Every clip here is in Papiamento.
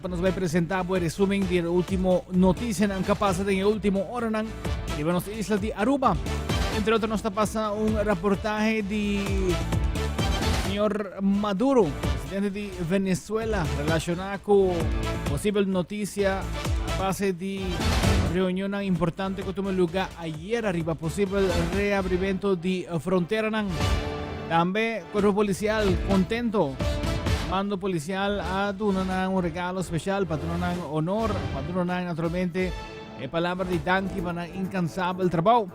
Pa nos bai presenta bo e resumen di e ultimo noticianan cu a pasa den e ultimo oranan riba nos isla di Aruba. Entre otro nos ta pasa un raportahe di señor Maduro, presidente di Venezuela, relaciona cu posibel noticia a base di reunionnan importante cu tuma lugar ayer riba posibel reabrimento di fronteranan. Tambe Cuerpo Policial contento. Mando Policial a duna nan un regalo special pa duna nan honor, pa duna nan naturalmente e palabra di danki pa nan incansabel trabou.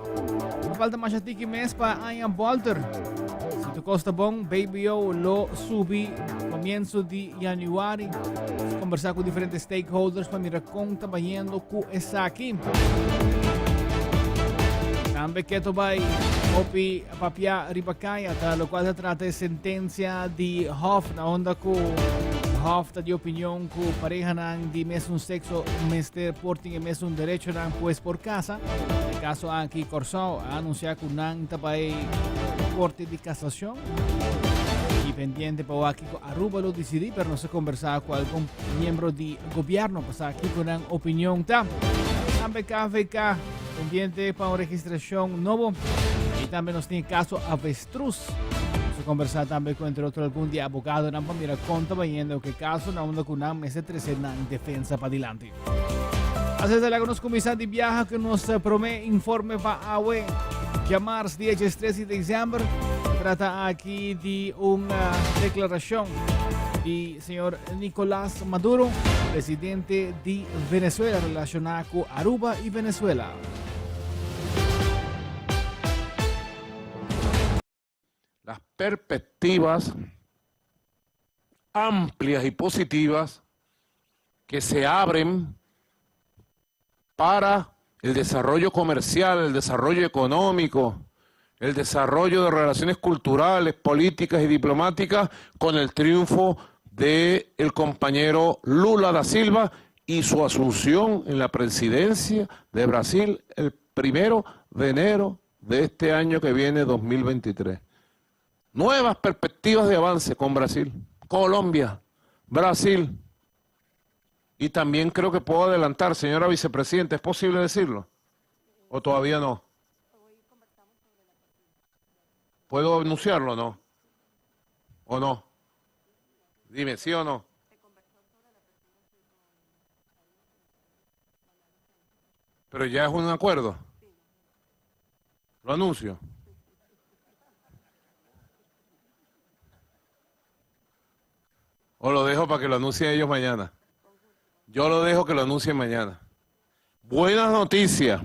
No falta masha tiki mes pa aña bolter. Si tu costa bon, BBO lo subi comienzo di januari. Conversa cu diferente stakeholders pa mira con ta bayendo cu esaki. Tambe keto bay hopi Papia riba kaya ta lokual ta trata e sentensia di Hof na unda ku Hof ta di opinion ku parehanan di mesun sekso mester por tin e mesun derechonan pues por kasa. E kaso aki Kòrsou a anunsiá ku nan ta bai Korte di Kasashon i pendiente pa wak kiko Aruba lo disidí pero nos a kombersá ku algun miembro di gobièrnu pa sa kiko nan opinion ta. Tambe KVK Pendiente pa un registracion nobo. Y tambe nos tin caso avestruz. Nos a conversa tambe cu entre otro algun di abogadonan pa mira con ta bayendo ke caso na unda cu nan mester trece nan defensa padilanti. Así es, laga nos cuminsa di biaha cu nos prome informe pa awe. Djamars dia 13 di december. Trata aki di un declaracion di señor Nicolás Maduro, presidente di Venezuela relaciona cu Aruba y Venezuela. Las perspectivas amplias y positivas que se abren para el desarrollo comercial, el desarrollo económico, el desarrollo de relaciones culturales, políticas y diplomáticas con el triunfo del el compañero Lula da Silva y su asunción en la presidencia de Brasil el primero de enero de este año que viene, 2023. Nuevas perspectivas de avance con Brasil, Colombia, Brasil. Y también creo que puedo adelantar, señora vicepresidenta, ¿es posible decirlo? ¿O todavía no? ¿Puedo anunciarlo o no? ¿O no? Dime, ¿sí o no? Pero ya es un acuerdo. Lo anuncio. O lo dejo para que lo anuncien ellos mañana. Yo lo dejo que lo anuncien mañana. Buenas noticias.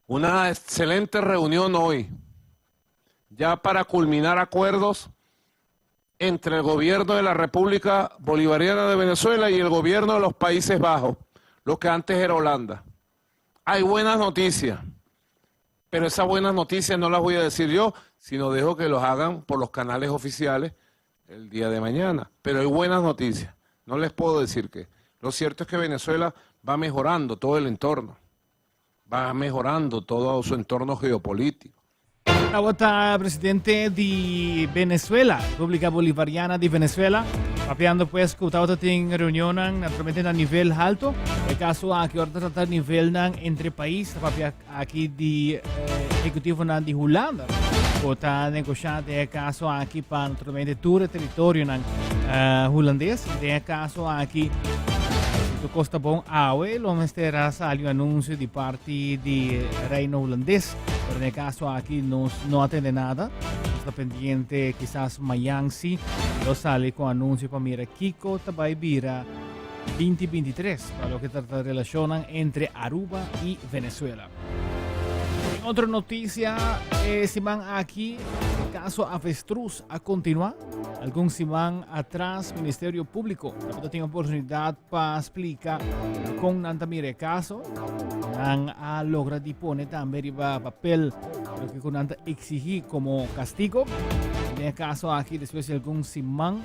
Una excelente reunión hoy. Ya para culminar acuerdos entre el gobierno de la República Bolivariana de Venezuela y el gobierno de los Países Bajos, lo que antes era Holanda. Hay buenas noticias, pero esas buenas noticias no las voy a decir yo, sino dejo que los hagan por los canales oficiales el día de mañana. Pero hay buenas noticias, no les puedo decir qué. Lo cierto es que Venezuela va mejorando todo el entorno, va mejorando todo su entorno geopolítico. Tabata presidente di Venezuela, República Bolivariana di Venezuela, papiando pues ku tabata tin reunionnan naturalmente na nivel alto. E caso aki ora ta trata nivelnan entre pais, ta papia aki di eh, ejecutivonan di Hulanda ku ta negosha den e caso aki pa naturalmente tur e territorionan eh, hulandes. Den e caso aki si tu kosta bon awe lo mester a sali un anuncio di parti di Reino Hulandes. Pero den e caso aki nos no a tende nada. Nos ta pendiente kisas mayan si lo sali con anuncio pa mira kico ta bay bira 2023 pa loke ta trata relacionnan entre Aruba y Venezuela. En otro noticia, e siman aki e caso Avestruz a continua. Algun siman atras Ministerio Publico tabata tin oportunidad Pa splika kon nan ta mira e kaso, nan a logra di pone tambe riba papel loke ku nan ta eksigí komo kastigo. Den e kaso aki despues di algun siman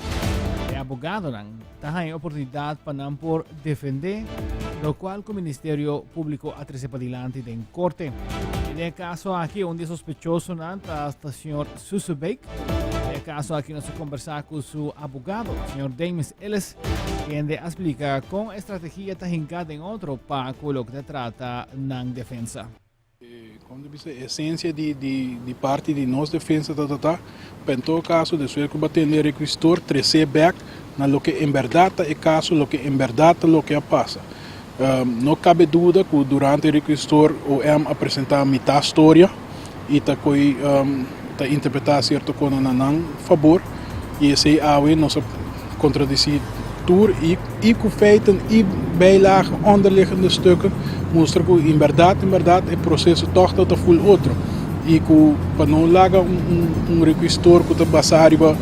e abogadonan ta haña e oportunidat pa nan por defendé lokual ku Ministerio Públiko a trese padilanti den korte. I den e kaso aki un di e sospechosonan ta señor Susubeek. E caso aki nos a conversa cu su abogado, señor Dames Ellis, kende a splica con e strategia ta hinca den otro pa cu loke ta trata nan defensa. Como ta bisa, e esencia di di parti di nos defensa ta ta pa en todo caso despues cu bo a tende e requisitor trece bek na loke en berdad ta e caso, loke en berdad ta loke a pasa. No cabe duda cu durante e requisitor OM a presenta mitad storia y ta coy ta interpreta cierto cosnan na nan fabor y esey awe nos a contradeci tur y y cu feiten y bijlagen onderliggende stukken mustra cu en berdad en berdad e proceso toch ta full otro y cu pa no laga un requisitor cu ta basa riba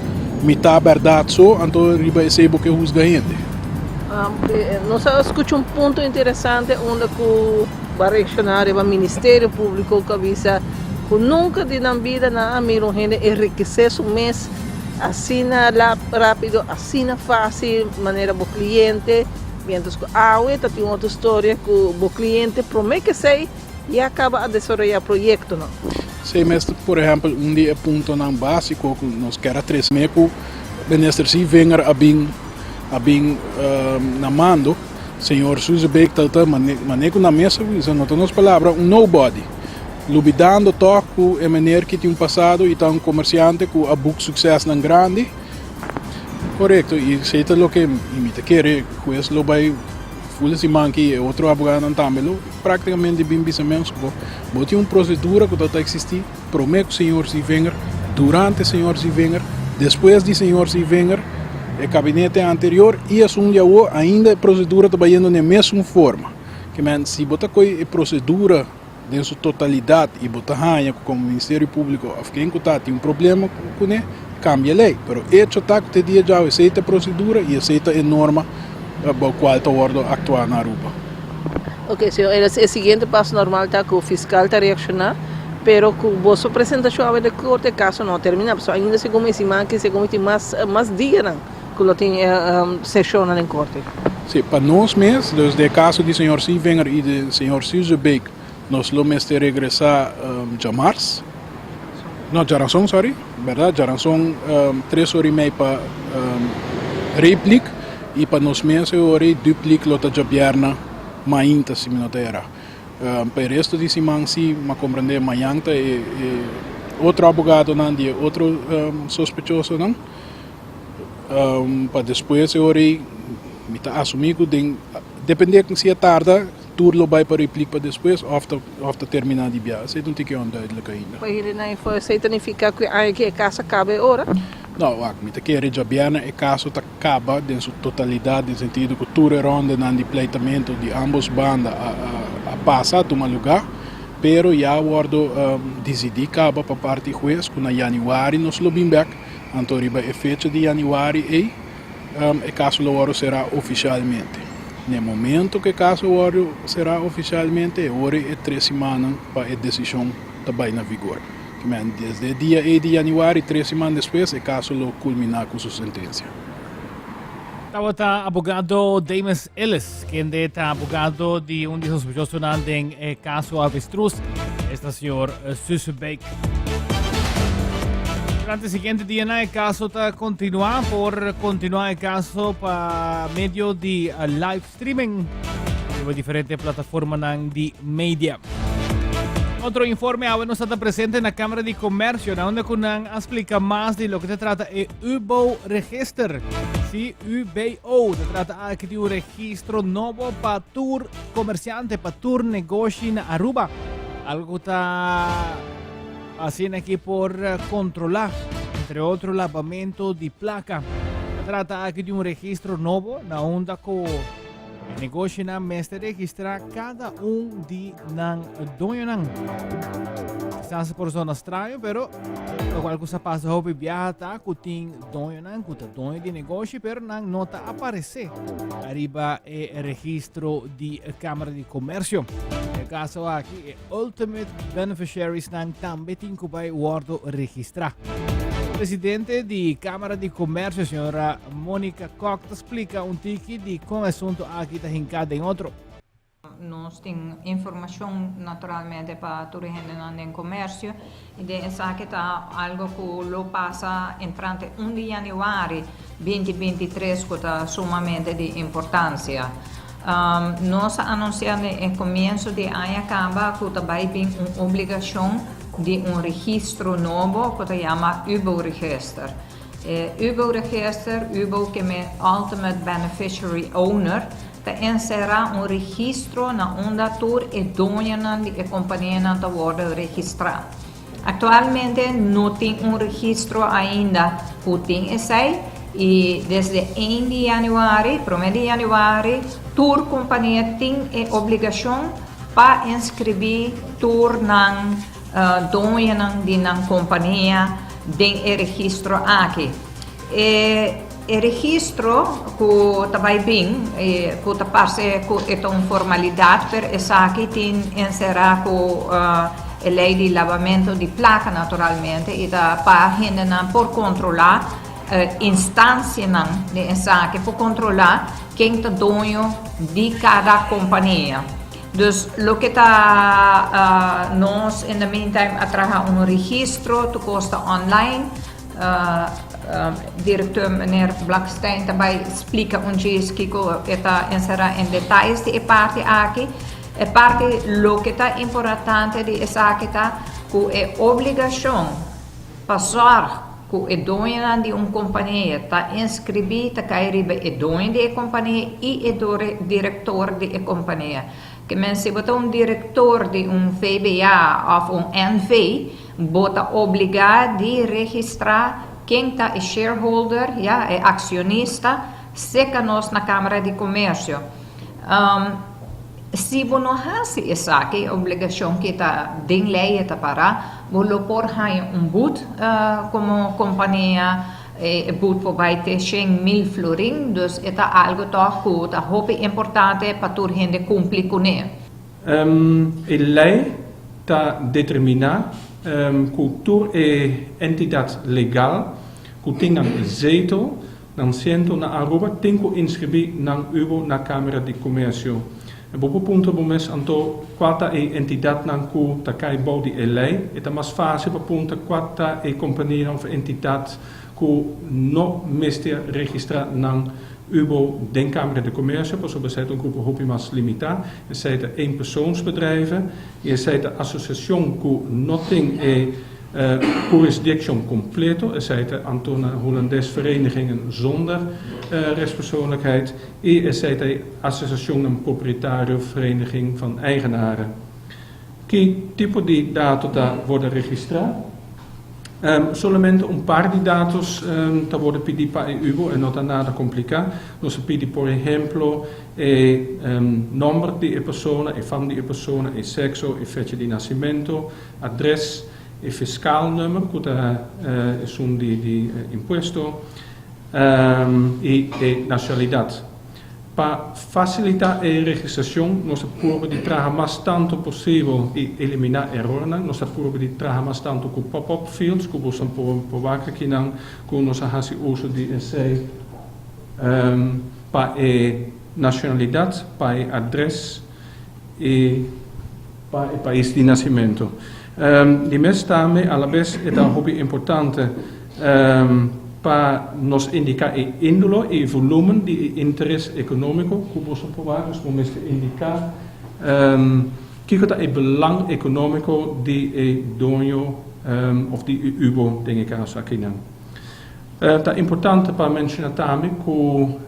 mitad berdad so anto riba esey bo ke huzga hende. Nos a scucha un punto interesante unda cu bo a reacciona riba Ministerio Publico cu a bisa cu nunca di nan bida nan a mira un hende enriquece su mes asina rapido, asina facil manera bo cliente, mientras cu awe ta tin otro storia cu bo cliente prome cu esey ya caba a desaroya proyectonan. Esey mes ta por ehempel un di e puntonan basico cu nos kier a trece me cu Minister Sievinger a bin a bin na mando. Señor Suzebeek ta ta mane cu nan mes a bisa, no ta nos palabra, un nobody. Lubidando toch cu e meneer ki tin un pasado y ta un comerciante cu a boek succesnan grandi. Corecto, y esey ta loke mi ta kere hues lo bay fula siman ki e otro abogadonan tambe lo practicamente bin bisa mes cu bo tin un procedura cu ta ta existi prome cu señor Sievinger, durante señor Sievinger, despues di señor Sievinger, e kabinete anterior y esun di awo ainda e procedura ta bayendo na e mesun forma. Ke men si bo ta koy e procedura den su totalidad y bo ta haña cu como Ministerio Publico of ken cu ta tin un problema cune, cambia ley. Pero hecho ta cu te dia djawe esey ta e procedura y esey ta e norma bao cual ta wordo actua na Aruba. Ok, señor Ellis, e siguiente paso normal ta cu fiscal ta reacciona, pero cu boso presentacion awe den corte e caso no a termina, pasobra ainda segun mi siman aki, segun mi tin mas mas dianan cu lo tin sesionnan den corte. Si, pa nos mes, dus den e caso di señor Sievinger y di señor Suzebeek, nos lo mester regresa djamars, no, djaranson, sorry, berdad, djaranson tres ora y mei pa repliek y pa nos mes e ora y dupliek lo ta djabierna mainta si mi no ta era. Pa e resto di siman si mi a comprende mañan ta e otro abogadonan di e otro sospechosonan pa despues e ora y mi ta asumi cu den depende si e tarda tur lo bai pa repliek pa despues of ta of ta termina di bia. Esei ta un tiki onduidelijk ainda. Pa hende nan info esei ta nifica cu e aña aki e caso a caba e ora? No, wak, mi ta kere djabièrnè e caso ta caba den su totalidad den sentido cu tur e rondanan di pleitamento di ambos banda a a pasa, a tuma lugar, pero ya a wordo dicidi caba pa parti hues cu na januari nos lo bin bek, anto riba e fecha di januari ei e caso lo wordo cera oficialmente. Na e momento cu e caso wordo cera oficialmente e ora e tres simannan pa e decision ta bay na vigor. Desde e dia ei di januari, tres siman despues, e caso lo culmina cu su sentencia. Tabata abogado Dames Ellis, kende ta abogado di un di sospechosonan den e caso Avestruz, esta señor Susebeek. Durante e siguiente dianan e caso ta continua, por continua e caso pa medio di live streaming riba diferente plataformanan di media. Otro informe awe nos ta presente na Cámara di Comercio, na unda ku nan a splika mas di loke ta trata e UBO Register. Sí, UBO, ta trata aki di un registro nobo pa tur comerciante, pa tur negoshi na Aruba. Algo ku ta asina aki por controla, entre otro lavamento di placa. Ta trata aki di un registro nobo na unda ku e negoshinan mester registra cada un di nan doñonan. Quizás por zona straño, pero locual cu sa pasa hopi biaha ta cu tin doñonan cu ta doño di negoshi, pero nan no ta aparece ariba e registro di Cámara di Comercio. E caso aki e Ultimate beneficiaries nan tambe tin cu bay wordo registra. Presidente di Camara di Comercio, señora Monica Kock, ta splica un tiki di con asunto aki ta hinca den otro. Nos tin informacion naturalmente pa tur e hendenan den comercio y den esaki ta algo cu lo pasa entrante 1 di januari 2023 cu ta sumamente di importancia. Nos a anuncia den e comienzo di aña caba cu ta bay bin un obligacion di un registro nobo cu ta yama UBO-register. E UBO-register, UBO ke men Ultimate Beneficiary Owner, ta enserá un registro na unda tur e doñonan di e kompanianan ta wòrdu registrá. Aktualmente no tin un registro ainda ku tin esei i desde ein di yanüari, promé di yanüari, tur kompania tin e obligashon pa inskribí tur nan doñonan di nan kompania den e registro aki. E e registro ku ta bai bin, ku ta parse ku e ta un formalidat, pero esaki tin enserá ku e lei di labamentu di plaka naturalmente i ta pa hendenan por kontrolá, instansianan di esaki por kontrolá ken ta doño di kada kompania. Dus loke ta nos in the meantime a traha un registro tu kosta online. Directeur meneer Blakstein ta bai splika un djis kiko e ta enserá en detayes di e parti aki. E parti loke ta importante di esaki ta ku e obligashon pa sòrg ku e doñonan di un kompania ta inskribí ta kai riba e doño di e kompania i e direktor di e kompania. Ke men si bo ta un direktor di un VBA òf un NV, bo ta obligá di registrá ken ta e shareholder, ya, e akshonista, seka nos na Kámara di Komersio. Si bo no hasi esaki, e obligashon ki ta den lei e ta pará, bo lo por haña un but komo kompania, e but por bai te 100.000 florin, dus e ta algu tòg ku ta hopi importante pa tur hende kumpli kuné. E lei ta determiná ku tur e entidat legal ku tin nan zetel, nan siento na Aruba tin ku inskribí nan ubo na Kámara di Komersio. Bo por puntra bo mes anto kua ta e entidatnan ku ta kai bou di e lei. E ta mas fásil pa puntra kua ta e kompanianan òf entidat ku no mester registrá nan ubo den Kámara di Komersio pasobra esei ta un grupo hopi mas limitá. Esei ta eenpersoonsbedrijven i esei ta asosiashon ku no tin e hurisdikshon kompleto. Esei ta anto na Hulandes verenigingen zonder rechtspersoonlijkheid i esei ta e asosiashonnan propietario vereniging van eigenaren. Ki tipo di dato ta wordo registrá? Solamente un par di datos ta wordo pidi pa e ubo, e no ta nada kompliká. Nos a pidi por ehemplo e nomber di e persona, e fam di e persona, e sekso, e fecha di nasimento, adres, e fiskaal nummer ku ta esun di impuesto, i e nashonalidat. Pa fasilitá e registrashon nos ta purba di traha mas tantu posibel i eliminá erornan. Nos ta purba di traha mas tantu ku pop-up fields ku boso por wak akinan ku nos a hasi uso di esei pa e nashonalidat, pa e adres i pa e pais di nasimentu. Di mes tambe alabes e ta hopi importante pa nos indiká e índolo i volumen di e interes ekonómiko ku boso por wak. Dus bo mester indiká kiko ta e belang ekonómiko di e doño òf di e ubo den e kaso akinan. Ta importante pa menshoná tambe ku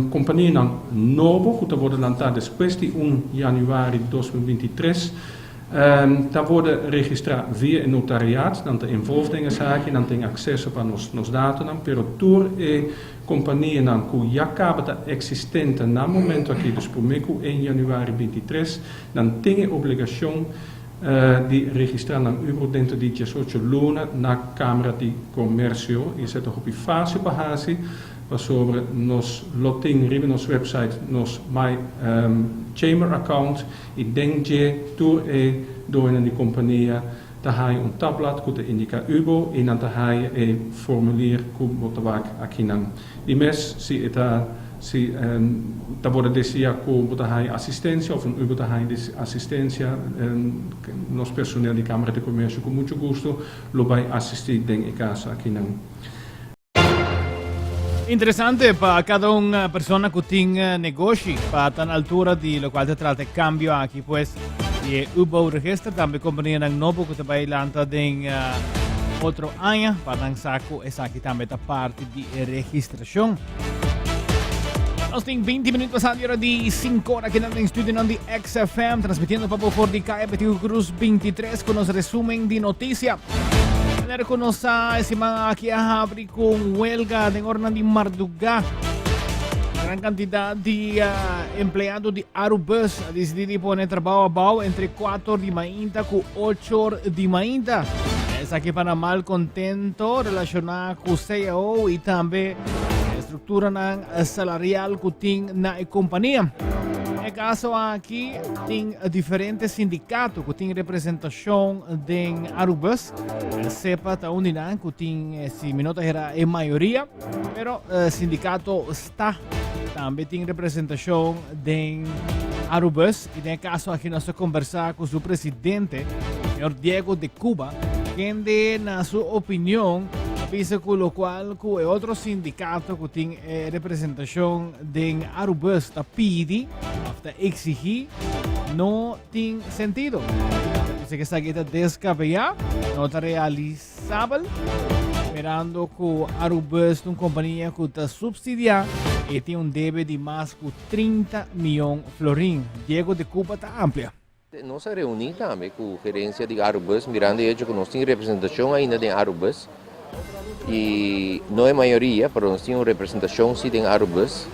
kompanianan nobo ku ta wòrdu lantá despues di 1 yanüari 2023 ta wòrdu registrá via e notariat. Nan ta involved den esaki, nan tin akseso pa nos nos datonan, pero tur e kompanianan ku ya kaba ta eksistente na momento aki, dus promé ku 1 yanüari 23, nan tin e obligashon di registrá nan ubro dentro di 18 luna na Kámara di Komersio. I esei ta hopi fásil pa hasi pasobra nos lo tin riba nos website nos My Chamber account i den dje tur e doñonan di kompania ta haña un tabblad ku ta indiká ubo i nan ta haña e formulier ku bo ta wak akinan. Di mes si e ta. Si ta bo ta desea ku bo ta haña asistensia òf un u bo ta haña asistensia, nos personel di Kámara di Komersio ku muchu gusto lo bai asistí den e kaso akinan. Interesante pa kada un persona ku tin negoshi pa ta na altura di lokual ta trata e kambio aki pues di e Ubouwregister, tambe kompanianan nobo ku ta bai lanta den otro aña pa nan sa ku esaki tambe ta parti di e registrashon. Nos tin 20 minuut pasado di ora di 5 ora aki den studionan di XFM, transmitiendo pa bo for di Kaya Betico Cruz 23 ku nos resumen di notisia. Manera ku nos sa, e siman aki a habri ku un huelga den oranan di mardugá. Gran kantidat di uh, empleado di Arubus a disidí di pone trabou abou entre 4 di mainta ku 8 di mainta. Esaki pa nan malcontento relashoná ku CAO i tambe strukturanan salarial ku tin na e kompania. E kaso aki tin diferente sindikato ku tin representashon den Arubus. SEPA ta un di nan ku tin, eh, si mi no ta hera, e mayoria, pero eh, sindikato sta tambe tin representashon den Arubus. I den e kaso aki nos ta kombersá ku su presidente, señor Diego de Cuba, kende na su opinion a bisa ku lokual ku e otro sindikato ku tin e representashon den Arubus ta pidi òf ta eksigí no tin sentido. Bisa ku esaki ta deskabeyá, no ta realisabel, mirando ku Arubus ta un kompania ku ta supsidiá i tin un debe di mas ku 30 mion florin. Diego de Cuba ta amplia. Nos a reuní tambe ku gerensia di Arubus mirando e hecho ku nos tin representashon ainda den Arubus i no e mayoria pero nos tin un representashon si den Arubus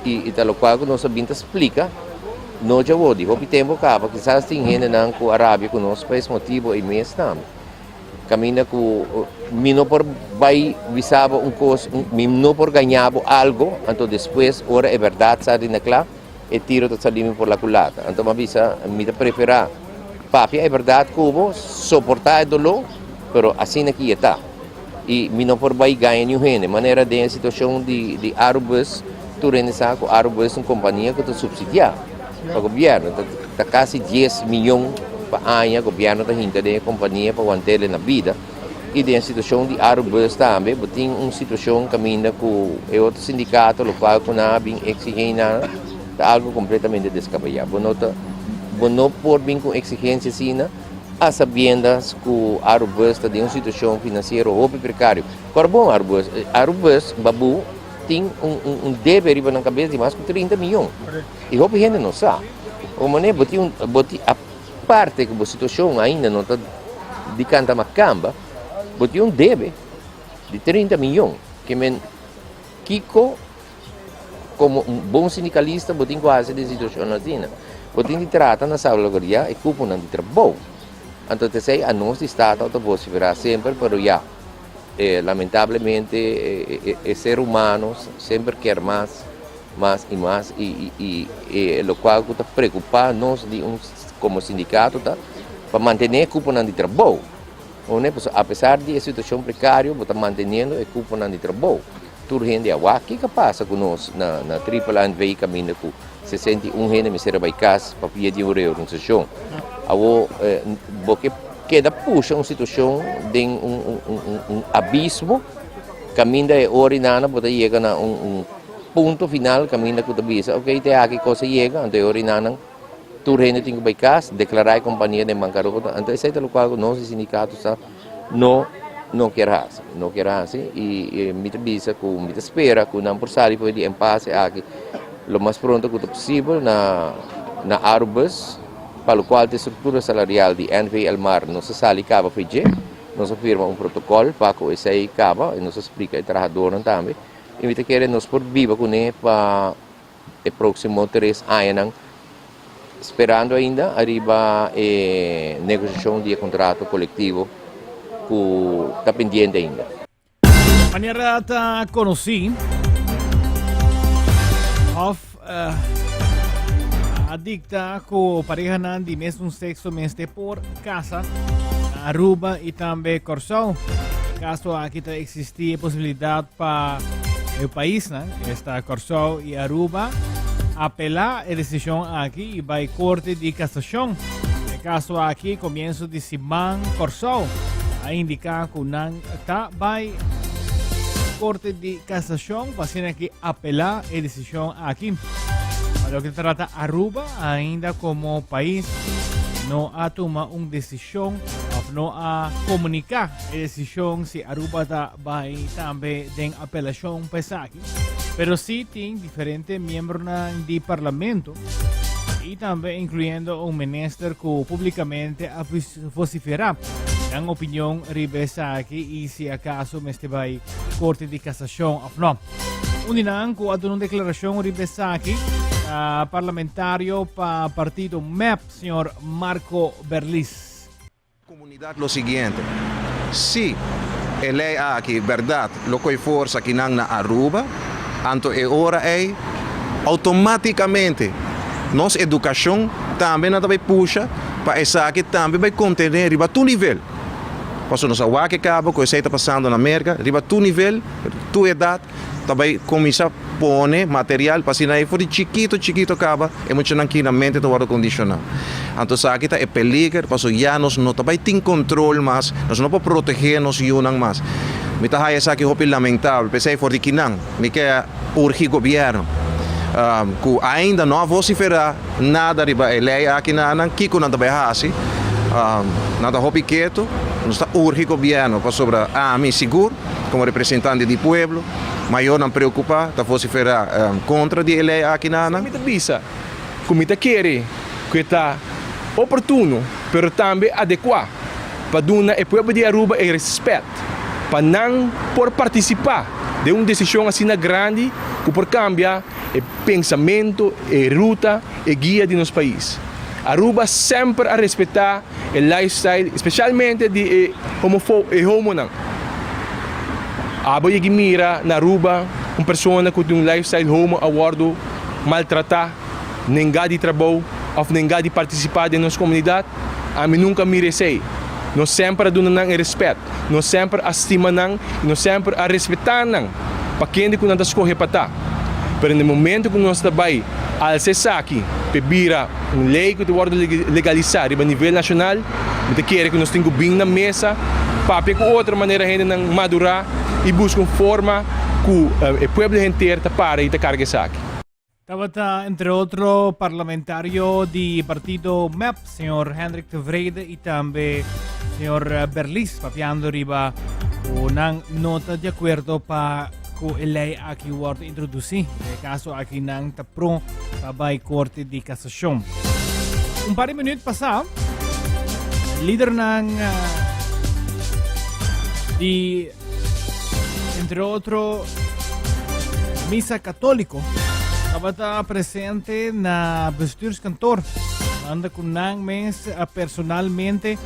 i ta lokual ku nos a bin ta splika no djawo di hopi tempu kaba kisas tin hendenan ku a rabia ku nos pa es motibu ei mes tambe. Caminda cu mi no por bay bisa bo un cos, mi no por gaña bo algo, anto despues ora e berdad sali na cla, e tiro ta sali mi por la culata. Anto mi a bisa, mi ta prefera papia e berdad cu bo, soporta e dolor, pero asina ki e ta. Y mi no por bay gaña niun hende. Manera den e situacion di di Arubus, tur hende sa cu Arubus ta un compania cu ta subsidia pa gobierno. Ta casi dies miyon pa aña gobierno ta hinca den e compania pa wantele na bida. Y den e situacion di Arubus tambe bo tin un situacion caminda cu e otro sindicato locual cu nan a bin exigi nan ta algo completamente descabeya. Bo no ta bo no por bin cu un exigencia asina a sabiendas cu Arubus ta den un situacion financiero hopi precario. Cor bon Arubus, Arubus babu tin un un debe riba nan cabes di mas cu 30 miyon. Y hopi hende no sa. Como manera bo tin un bo tin aparte cu bo situacion ainda no ta di canta macamba, bo tin un debe di 30 miyon. Ke men kico como un bon sindicalista bo tin cu haci den situacion asina? Bo tin di trata na salvaguardia e cuponan di trabou. Anto t'esey anos di Staten ta vocifera semper, pero ya, lamentablemente e ser humano semper kier mas. Mas y mas y y e locual cu ta preocupa nos di un como sindicato ta pa mantene e cuponan di trabou. One pasobra a pesar di e situacion precario bo ta manteniendo e cuponan di trabou. Tur hende a wak kico a pasa cu nos na na Triple A NV caminda cu 61 hende mester a bay cas pa pia di un reorganisacion. Awo bo ke keda pusha un situacion den un un un abismo caminda e ora y nana bo ta yega na un un Punto final kaminda ku ta bisa ok te aki kos a yega anto e orinanan tur hende tin ku bai kas deklará e kompania den bankarota anto esei ta lokual ku nos di sindikato sa no no kier hasi no kier hasi i mi ta bisa ku mi ta spera ku nan por sali for di empase aki lo mas pronto ku ta posibel na na Arubus pa lokual ta e struktura salarial di NV Elmar nos a sali kaba for dje nos a firma un protokòl pa ku esei kaba i nos a splika e trahadornan tambe. I mi ta kere nos por biba kuné pa e próksimo tres añanan, sperando ainda ariba e negosiashon di e kontrato kolektivo ku ta pendiente ainda. Manera ta konosí òf a dikta ku parehanan di mesun sekso mester por kasa na Aruba i tambe Kòrsou. E kaso aki ta eksistí e posibilidat pa. E paisnan, esta Kòrsou i Aruba, apelá e desishon aki i bai Korte di Kasashon. E kaso aki komienso di siman Kòrsou a indiká ku nan ta bai Korte di Kasashon pa asina ki apelá e desishon aki. Pa loke ta trata Aruba, ainda komo pais no a tuma un desishon òf no a komuniká e desishon si Aruba ta bai tambe den apelashon pa esaki, pero sí tin diferente miembronan di parlamento y tambe incluyendo un minister cu publicamente a vocifera nan opinion riba esaki y si acaso mester bai Corte di Casacion of no. Un di nan cu a duna un declaracion riba esaki ta parlamentario pa partido MEP, señor Marco Berlis. Comunidad lo siguiente, Si e ley aki berdad lo coy forsa kinan na Aruba, anto e ora ey automaticamente nos educacion tambe nan ta bay pusha pa esaki tambe bay contene riba tur nivel. Pasobra nos a wak e cabo cu esey ta pasando na Merca, riba tur nivel, tur edad. ta bai kuminsá pone material pa asina e for di chikito chikito kaba e muchanan ki na mente ta wòrdu kondishoná. Anto esaki ta e peliger pasobra ya nos no ta bai tin kontrol mas, nos no por protegé nos yunan mas. Mi ta haya esaki hopi lamentabel, p'esei for di kinan mi ke urgi gobièrnu ku ainda no a vosiferá nada riba e lei aki na nan, kiko nan ta bai hasi? Nan ta hopi ketu, nos ta urgi gobièrnu pasobra ami sigur. Komo representante di pueblo, mayornan preokupá ta vosiferá kontra di e lei aki na nan. Mi ta bisa ku mi ta kere ku e ta oportuno pero tambe adekuá pa duna e pueblo di Aruba e respèt pa nan por partisipá den un desishon asina grandi ku por kambia e pensamentu, e ruta, e guia di nos pais. Aruba semper a respetá e lifestyle, specialmente di e homofo, e homonan. Abo yegi mira na Aruba un persona cu tin un lifestyle homo a wordo maltrata, nenga di trabou of nenga di participa den nos comunidad? Ami nunca mira esey. Nos semper a duna nan e respet, nos semper a stima nan y nos semper a respeta nan pa kende cu nan ta scoge pa ta. Pero na e momento cu nos ta bay alsa esaki p'e bira un ley cu ta wordo legalisa riba nivel nacional, mi ta kere cu nos tin cu bin na mesa, papia cu otro manera hendenan madura y busca un forma cu e pueblo henter ta para y ta carga esaki. Tabata entre otro parlamentario di partido MEP, señor Hendrik Tevrede y tambe señor Berlis, papiando riba cu nan no ta di acuerdo pa cu e ley aki wordt introduci. Den e caso aki nan ta pro pa bay Corte di Casacion. Un par di minuut pasa, lidernan di entre otro Misa Católico tabata presente na bestuurskantoor. Anda cu nan mes personalmente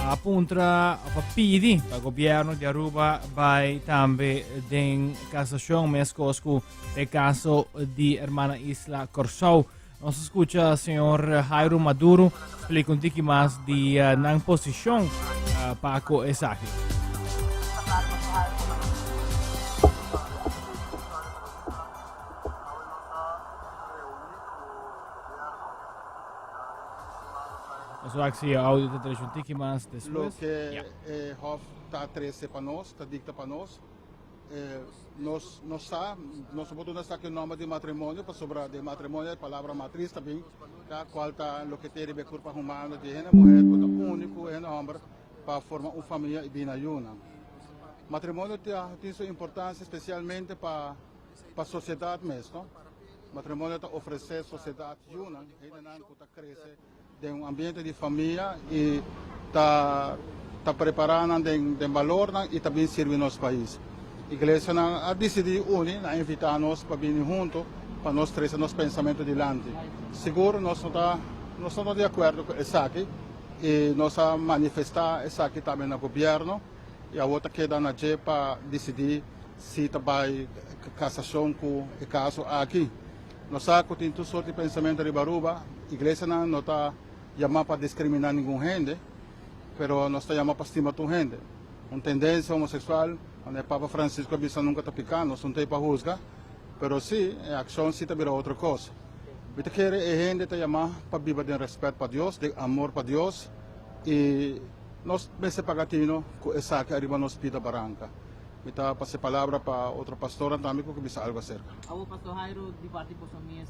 a puntra pa pidi pa gobierno di Aruba bai tambe den casacion mescos cu e caso di hermana isla Corsou. Nos a scucha señor Jairo Maduro splica un tiki mas di eh, nan posicion uh, pa cu esaki. Nos wak si audio ta trece un tiki mas despues. Loke Ja. e Hof ta trece pa nos, ta dicta pa nos, Nos no sa, nos no por duna esaki un nomber di matrimonio pasobra den matrimonio e palabra matris ta bin, ta cual ta loke te riba e curpa humano di hende muher cu ta uni cu hende homber pa forma un famia y bina yunan. Matrimonio tin su importancia specialmente pa pa sociedad mes, no? Matrimonio ta ofrece sociedad yunan, hendenan cu ta crece. Den un ambiente di famia y ta ta prepara nan den den balornan y ta bin sirbi nos pais. Iglesianan a dicidi uni, nan a invita nos pa bini hunto pa nos trece nos pensamento dilanti. Sigur nos no ta nos no ta di acuerdo cu esaki y nos a manifesta esaki tambe na gobierno y awor ta keda na dje pa dicidi si ta bay casacion cu e caso aki. Nos sa cu tin tur sort di pensamento riba Aruba. Iglesianan no ta yama pa discrimina ningun hende, pero nos ta yama pa stima tur hende. Un tendencia homosexual. Manera Papa Francisco a bisa nunka ta piká, nos no ta ei pa husga, pero sí e akshon sí ta bira otro kos. Mi ta kere e hende ta yamá pa biba den rèspèt pa Dios, den amor pa Dios i nos mester paga tino ku esaki ariba nos pida baranka. Mi ta pasa e palabra pa otro pastornan tambe ku ke bisa algu aserka. Awor Pastor Jairo, di parti boso mes,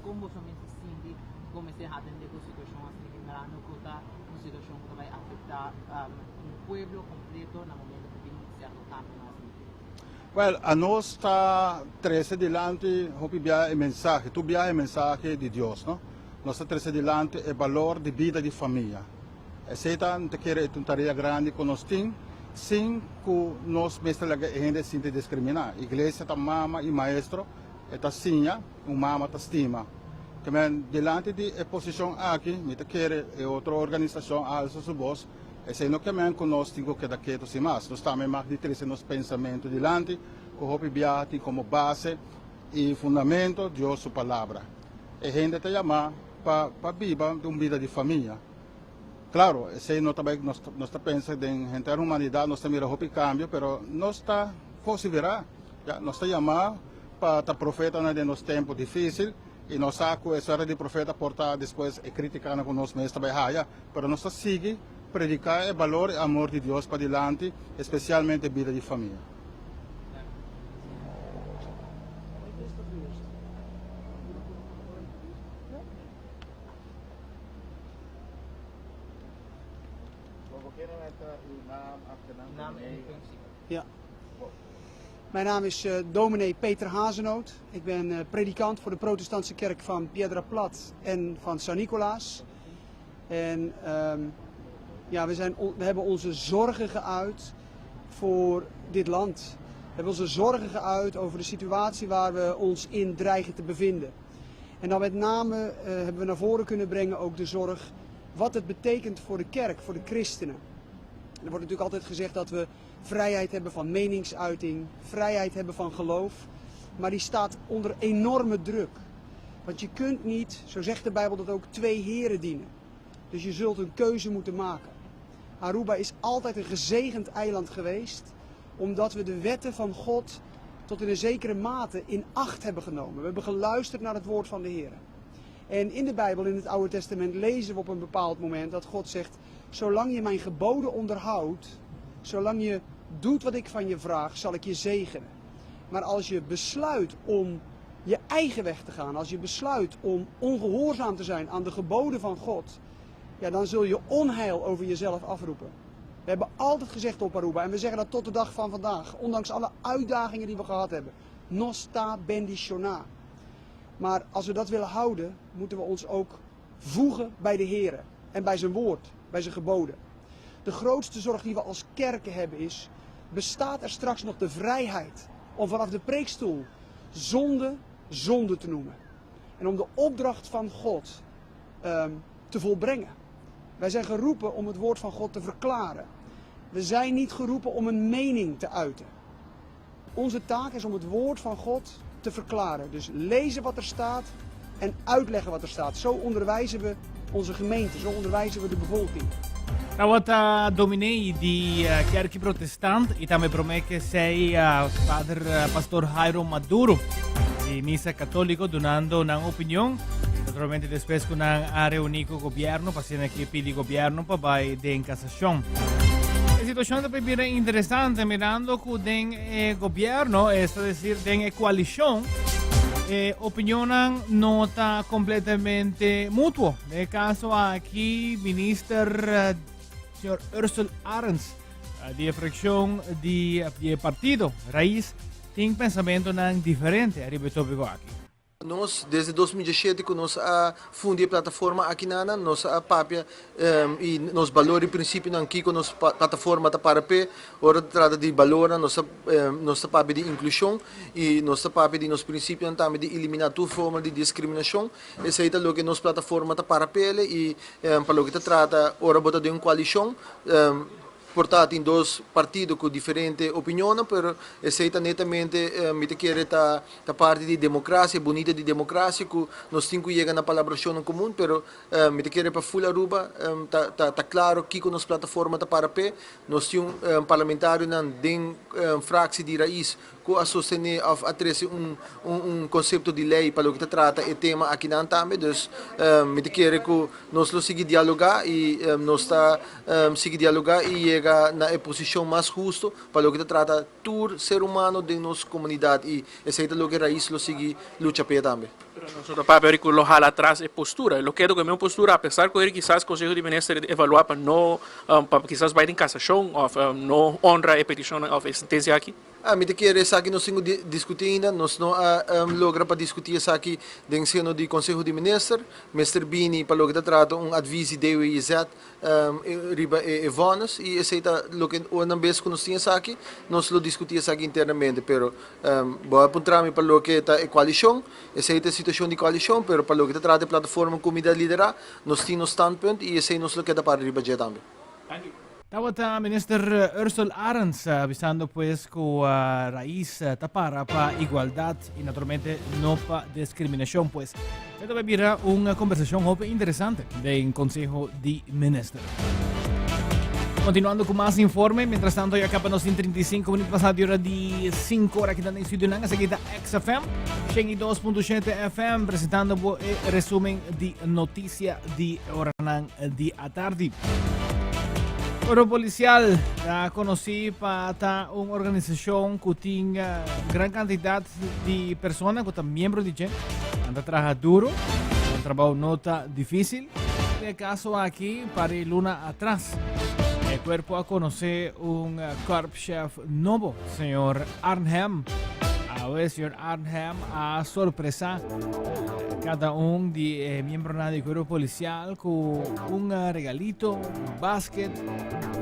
kon boso mes ta sinti ku mester atende ku situashon asina ki mirando ku ta un situashon ku ta bai afektá un pueblo kompleto na momento ku bin sierto kambionan asina? Wèl, anos ta trese dilanti hopi biaha e mensahe, tur biaha e mensahe di Dios, no? Nos ta trese dilanti e balor di bida di famia. Esei ta, mi ta kere, e ta un tarea grandi ku nos tin, sin ku nos mester laga e hende sinti diskriminá. Iglesia ta mama i maestro, e ta siña, un mama ta stima. Te men, dilanti di e posishon aki, mi ta kere e otro organisashon a alsa su bos, esei no ke men ku nos tin ku keda ketu sin mas. Nos tambe mag di trese nos pensamentu dilanti, ku hopi biaha tin komo base i fundamento Dios su Palabra. E hende ta yamá pa pa biba un bida di famia. Claro, esey no ta bay, nos, nos ta pensa den henter humanidad, nos ta mira hopi cambio, pero nos ta considera, ya, nos ta yama pa ta profetanan den nos tempo dificil, y nos sa cu e suerte di profeta por ta despues e criticanan cu nos mes ta bay haya, pero nos ta sigui predica e balor y amor di Dios padilanti, especialmente bida di famia. Ja. Mijn naam is uh, dominee Peter Hazenoot. Ik ben uh, predikant voor de protestantse kerk van Piedra Plat en van San Nicolaas. En um, ja, we, zijn, we hebben onze zorgen geuit voor dit land. We hebben onze zorgen geuit over de situatie waar we ons in dreigen te bevinden. En dan met name uh, hebben we naar voren kunnen brengen ook de zorg wat het betekent voor de kerk, voor de christenen. Er wordt natuurlijk altijd gezegd dat we vrijheid hebben van meningsuiting, vrijheid hebben van geloof. Maar die staat onder enorme druk. Want je kunt niet, zo zegt de Bijbel dat ook, twee heren dienen. Dus je zult een keuze moeten maken. Aruba is altijd een gezegend eiland geweest, omdat we de wetten van God tot in een zekere mate in acht hebben genomen. We hebben geluisterd naar het woord van de Heer. En in de Bijbel, in het Oude Testament, lezen we op een bepaald moment dat God zegt: Zolang je mijn geboden onderhoudt, zolang je doet wat ik van je vraag, zal ik je zegenen. Maar als je besluit om je eigen weg te gaan, als je besluit om ongehoorzaam te zijn aan de geboden van God, ja, dan zul je onheil over jezelf afroepen. We hebben altijd gezegd op Aruba, en we zeggen dat tot de dag van vandaag, ondanks alle uitdagingen die we gehad hebben, nos ta bendiciona. Maar als we dat willen houden, moeten we ons ook voegen bij de Here en bij zijn woord, bij zijn geboden. De grootste zorg die we als kerken hebben is, bestaat er straks nog de vrijheid om vanaf de preekstoel zonde zonde te noemen? En om de opdracht van God um, te volbrengen. Wij zijn geroepen om het woord van God te verklaren. We zijn niet geroepen om een mening te uiten. Onze taak is om het woord van God te verklaren. Dus lezen wat er staat en uitleggen wat er staat. Zo onderwijzen we onze gemeente, zo onderwijzen we de bevolking. Tabata dominee di kerki protestant y tambe prome ke esey pader pastor Jairo Maduro di misa catolico dunando nan opinion. Naturalmente despues cu nan a reuni cu gobierno pa asina ki pidi gobierno pa bay den casacion. E situacion ta bira interesante mirando cu den e gobierno, es decir den e coalicion, e opinionnan no ta completamente mutuo. Den e caso aki minister señor Ursel Arends di e fraccion di e partido Raiz tin pensamentonan diferente ariba e topico aki. Nos, desde 2017 cu nos a fundi e plataforma aki nana, nos a papia y nos balor y principionan kico nos plataforma ta para p'e. Ora ta trata di balornan nos ta nos ta papia di inclusion y nos ta papia di nos principionan tambe di elimina tur forma di discriminacion. Esei ta loke nos plataforma ta para p'ele y pa loke ta trata ora bo ta den un coalicion. Por ta tin dos partido ku diferente opinionnan, pero esei ta netamente mi ta kere ta ta parti di demokrasia, bunita di demokrasia ku nos tin ku yega na palabrashonnan komun, pero mi ta kere pa ful Aruba ta ta ta klaro kiko nos plataforma ta para p'e. Nos tin un parlamentarionan den fraksie di Raiz ku a sostené òf a trese un un konsepto di lei pa loke ta trata e tema akinan tambe. Dus mi ta kere ku nos lo sigui dialogá i nos ta sigui dialogá i yega na e posishon mas husto pa loke ta trata tur ser humano den nos komunidat i esei ta loke Raiz lo sigui lucha p'e tambe. Pero nos no ta papia ori ku lo hala atras e postura. Lo keda ku e mismo postura apesar ku ori kisas Konseho di Minister evaluá pa no pa kisas bai den kasashon òf no honra e petishonnan òf e sentensia aki. Mi ta kere esaki nos tin ku diskutí ainda. Nos no a logra pa diskutí esaki den seno di Konseho di Minister. Mester bini pa loke ta trata un advis di DWIZ riba e vònis i esei ta loke ora bes ku nos tin esaki nos lo diskutí esaki internamente. Pero bo a puntra mi pa loke ta e koalishon, esei ta e situashon di koalishon, pero pa loke ta trata e plataforma ku mi ta liderá nos tin nos standpunt i esei nos lo keda para riba dje tambe. Tabata Minister Ursell Arends bisando pues cu Raiz ta para pa igualdad y naturalmente no pa discriminacion pues. E ta bay bira un conversacion hopi interesante den Conseho di Minister. Continuando cu mas informe, mientras tanto ya caba nos tin 35 minuut pasado di ora di 5 ora aquí den studio nan, esaki ta XFM, 102.7 FM, presentando bo e resumen di noticia di oranan di atardi. Cuerpo Policial ta conoci pa ta un organisacion cu tin eh, gran cantidad di persona cu ta miembro di dje. Nan ta traha duro, nan trabao no ta dificil. Den e caso aki, pari luna atras, e cuerpo a conoce un eh, korpschef nobo, señor Arnhem. Awe, señor Arnhem a sorpresa cada un di e miembronan di cuerpo policial cu un regalito, un basket,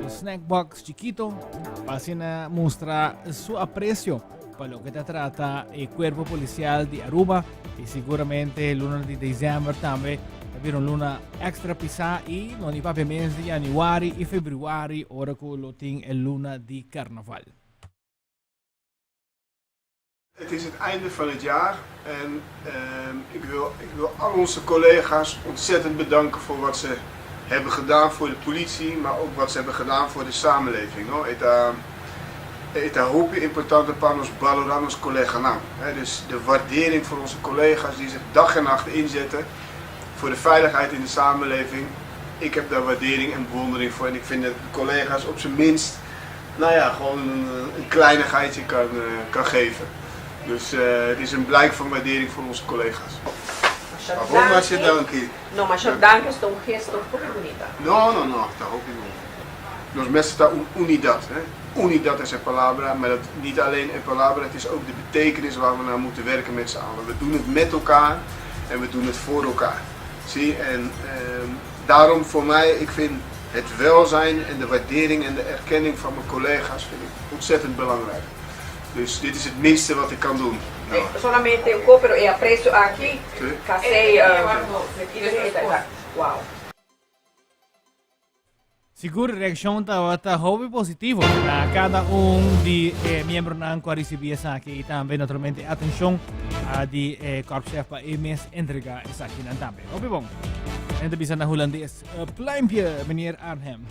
un snack box chiquito, pa asina mustra su aprecio pa loke ta trata e cuerpo policial di Aruba y seguramente luna di december tambe ta bira un luna extra pisa y no ni papia mes di januari y februari ora cu lo tin e luna di carnaval. Het is het einde van het jaar en ehm, ik, wil, ik wil al onze collega's ontzettend bedanken voor wat ze hebben gedaan voor de politie, maar ook wat ze hebben gedaan voor de samenleving. No? E ta, e ta hopi importante pa nos balorá nos koleganan. Dus de waardering voor onze collega's die zich dag en nacht inzetten voor de veiligheid in de samenleving. Ik heb daar waardering en bewondering voor en ik vind dat de collega's op zijn minst nou ja, gewoon een, een kleinigheidje kan, eh, kan geven. Dus uh, het is een blijk van waardering voor onze collega's. Waarom masha danki? No, masha danki ta un gesto hopi bunita. No, no, no, ta hopi bon. Nos mester ta un unidad. Hè? Unidad is een palabra, maar dat niet alleen een palabra, het is ook de betekenis waar we naar moeten werken met z'n allen. We doen het met elkaar en we doen het voor elkaar. Zie, en eh, daarom voor mij, ik vind het welzijn en de waardering en de erkenning van mijn collega's vind ik ontzettend belangrijk. Dus dit is het minste wat ik kan doen. Nou. Solamente un pero e aprecio aki, casi iedereen wow. Sigur reaccion tabata hopi positivo na cada un di e miembronan cu a ricibi esaki y tambe naturalmente atencion di e korpschef pa e mes entrega esakinan tambe. Hopi bon. En ta bisa na Hulandes. Pluimpje, meneer Arnhem.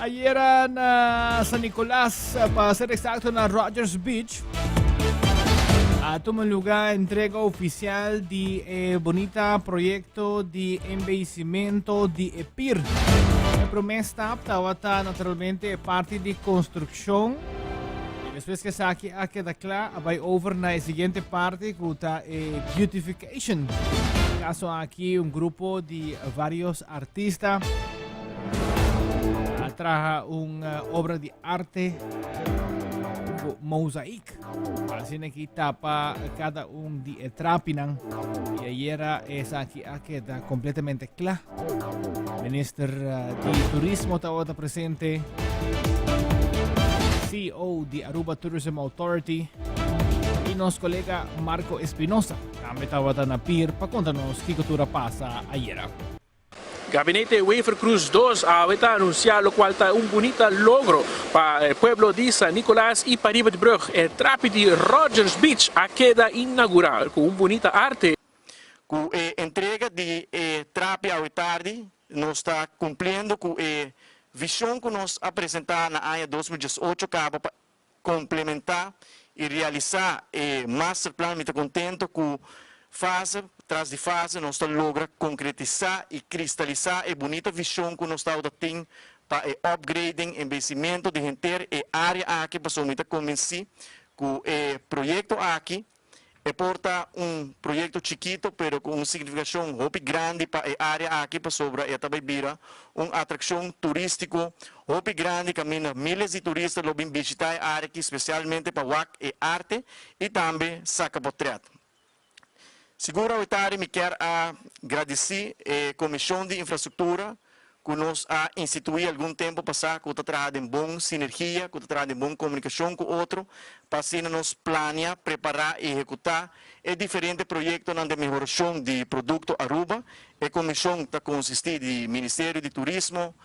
Ayera na San Nicolas, pa ser exacto na Rogers Beach, a tuma lugar entrega oficial di e bonita proyecto di embellecimento di e pier. E prome stap tabata naturalmente parte di construccion Y despues que esaki a keda kla, a bai over na e siguiente parte ku ta e beautification. Caso aki un grupo di varios artista a traha un eh, obra di arte ku mozaïek. Asina ki tapa cada un di e trapinan. Y ayera esaki a keda completamente kla. Minister eh, di Turismo tabata presente. CEO di Aruba Tourism Authority y nos colega Marco Espinosa tambe tabata na pier pa conta nos kico tur a pasa ayera. Gabinete Wever-Croes dos awe ta anuncia locual ta un bunita logro pa e pueblo di San Nicolas y pariba di brug. E trapi di Rogers Beach a keda inaugura cu un bunita arte. Cu e entrega di e trapi awe tardi nos ta cumpliendo cu e vision cu nos a presenta na aña 2018 caba pa complementa y realisa e masterplan. Mi ta contento cu fase tras di fase nos ta logra concretisa y cristalisa e bunita vision cu nos tabata tin pa e upgrading, embeyecimento di henter e area aki pasobra mi ta convenci cu e proyecto aki E por ta un proyecto chikito pero cu un significacion hopi grandi pa e area aki pasobra e ta bay bira un atraccion turistico hopi grandi caminda miles di turista lo bin bishita e area aki specialmente pa wak e arte y tambe saca potret. Sigur awetari mi kier a gradici e Comision di Infrastructura ku nos a instituí algun tempu pasá ku ta traha den bon sinergia, ku ta traha den bon komunikashon ku otro, pa asina nos plania, prepará i ehekutá e diferente proyektonan den mehorashon di produkto Aruba. E komishon ta konsistí di Ministerio di Turismo,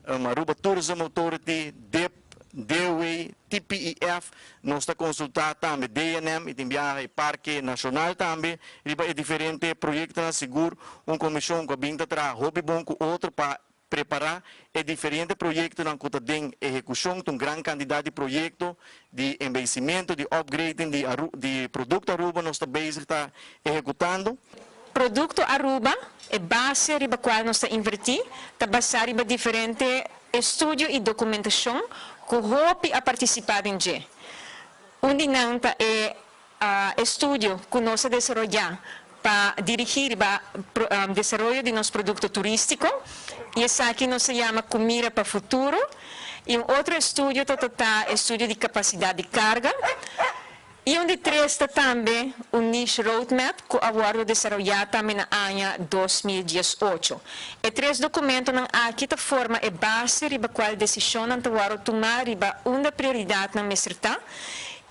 Aruba Tourism Authority, dip, DOW, TPEF, nos ta konsultá tambe DNM i tin biaha e Parke Nashonal tambe riba e diferente proyektonan. Sigur un komishon ku a bin ta traha hopi bon ku otro pa prepará e diferente proyektonan ku ta den ehekushon. Ta un gran kantidat di proyekto di embeyesimentu, di upgrading di di Produkto Aruba nos ta bezig ta ehekutando. Produkto Aruba, e base riba kual nos ta invertí, ta basá riba diferente estudio i dokumentashon ku hopi a partisipá den dje. Un di nan ta e estudio ku nos a desaroyá pa dirigí riba desaroyo di nos produkto turístiko i esaki nos a yama Ku Mira pa Futuro. I un otro estudio ta ta estudio di kapasidat di karga. I un di tres ta tambe un niche roadmap ku a wòrdu desaroyá tambe na aña 2018. E tres dokumentonan aki ta forma e base riba kual desishonnan ta wòrdu tumá riba unda prioridatnan mester ta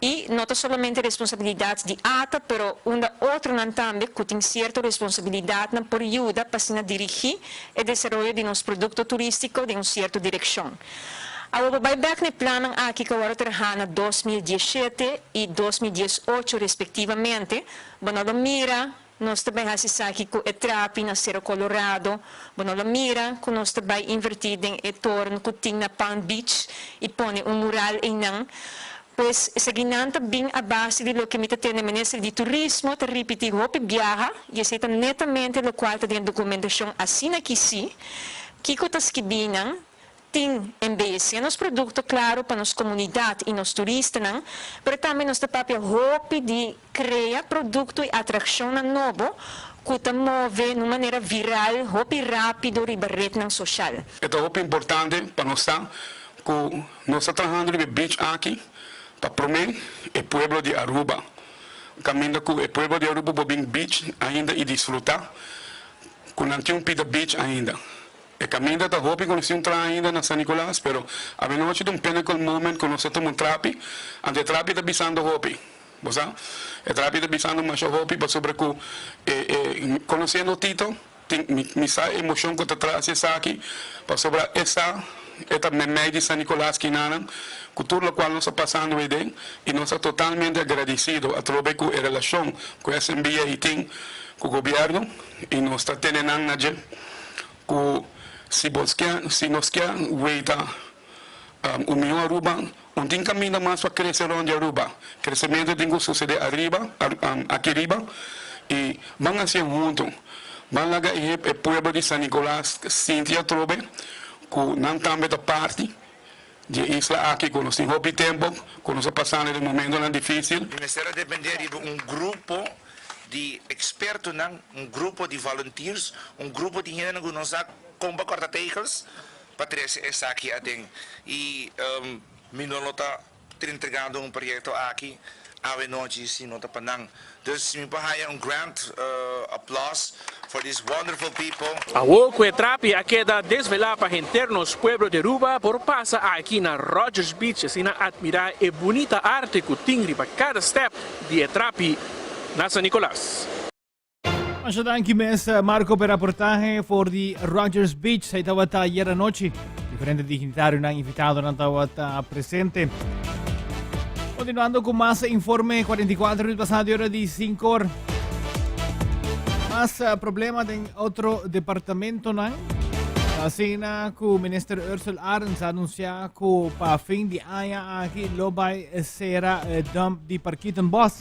i no ta solamente responsabilidat di ata pero unda otronan tambe ku tin sierto responsabilidatnan por yuda pa asina dirigí e desaroyo di nos produkto turístiko den un sierto direkshon. Awor bo bai bek na e plannan aki ku a wòrdu trahá na 2017 i 2018 respektivamente, bo no lo mira nos ta bai hasi esaki ku e trapi na Sero Colorado, bo no lo mira ku nos ta bai invertí den e toren ku tin na Palm Beach i pone un mural einan. Pues esakinan ta bin a base di loke mi ta tende Minister di Turismo ta ripití hopi biaha i esei ta netamente lokual ta den dokumentashon asina ki si. Kiko ta skibí nan? Tin embellecé nos producto claro pa nos comunidad y nos turistanan, pero tambe nos ta papia hopi di crea producto y atraccionnan nobo cu ta move na un manera viral hopi rapido riba rednan social. E ta hopi importante pa nos sa cu nos ta trahando riba e beach aki pa prome e pueblo di Aruba. Caminda cu e pueblo di Aruba por bin beach ainda y disfruta cu nan tin un pida beach ainda. E caminda ta hopi conoci un tra ainda na San Nicolas, pero avenochi ta un pinnacle moment cu nos a tuma un trapi, anto e trapi ta bisando hopi, bo sa? E trapi ta bisando masha hopi pasobra cu e e conociendo Tito tin mi mi sa e emocion cu ta tras di esaki, pasobra e sa e ta memey di San Nicolas kinanan cu tur locual nos a pasando eyden y nos ta totalmente agradecido atrobe cu e relacion cu SMBA tin cu gobierno y nos ta tene nan na dje. Ku si bo ke, si nos ke weita un mihó Aruba, un tin kaminda mas pa krese rònt di Aruba. Kresementu tin ku susedé ariba, aki riba, i ban hasié huntu. Ban laga e e pueblo di San Nicolas sinti atrobe ku nan tambe ta parti di e isla aki, ku nos tin hopi tempu ku nos a pasando den momentunan difísil. Mi mester a dependé riba un grupo di expertonan, un grupo di volunteers, un grupo di hendenan cu no sa con pa corta tegels pa trece esaki aden. Y mi no lo ta entregando un proyecto aki awe nochi si no ta pa nan. Dus si mi por haya un grand applause for these wonderful people. Awor cu e trapi a keda desvela pa henter nos pueblo di Aruba por pasa aki na Rogers Beach asina admira e bunita arte cu tin riba cada step di e trapi na San Nicolas. Masha danki mes Marco pa e raportahe for di Rogers Beach. Ei tabata ayer anochi. Diferente dignitarionan invitadonan tabata presente. Continuando cu mas informe, 44 minutos pasado de hora di 5 or. Mas eh, problema den otro departamentonan. Asina cu minister Ursel Arends a anuncia cu pa fin di aña aki lo bay cera e dump di Parkietenbos.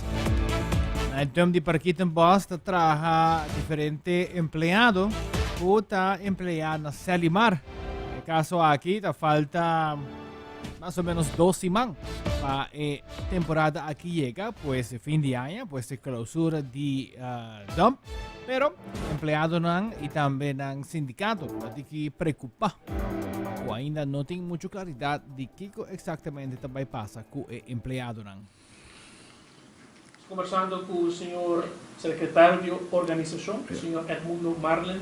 Na e dump di Parkietenbos ta traha diferente empleado cu ta emplea na Selimar. E caso aki ta falta mas o menos dos siman pa e temporada aki yega, pues e fin di aña, pues e clausura di uh, dump. Pero empleadonan y tambe nan sindicato ta tiki preocupa cu ainda no tin mucho claridad di kico exactamente ta bay pasa cu e empleadonan. Conversando cu señor secretario di organisacion, señor Edmundo Marlin.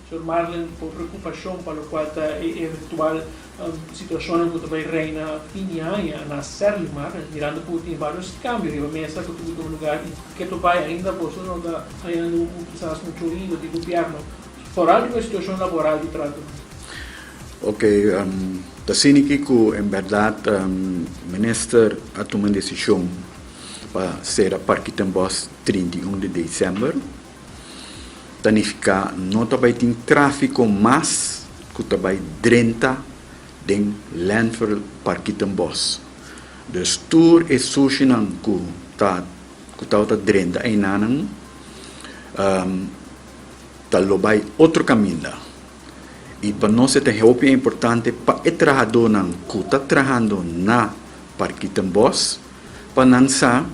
Señor Marlin, bo preocupacion pa locual ta e eventual situacionnan cu ta bay reina fin di aña na Serlimar, mirando cu tin varios cambio riba mesa cu tin cu tuma lugar y ke to bay ainda boso no ta hayando kisas mucho oido di gobierno foral riba e situacion laboral di trahadornan. Ok, ta asina ki cu en berdad minister a tuma un decision pa cera Parkietenbos 31 di december. Ta nifica no ta bay tin trafico mas cu ta bay drenta den landfill Parkietenbos. Dus tur e sushinan cu ta cu tabata drenta einanan ta lo bay otro caminda. I pa nos e ta hopi importante pa e trahadónan ku ta trahando na Parkietenbos pa nan sa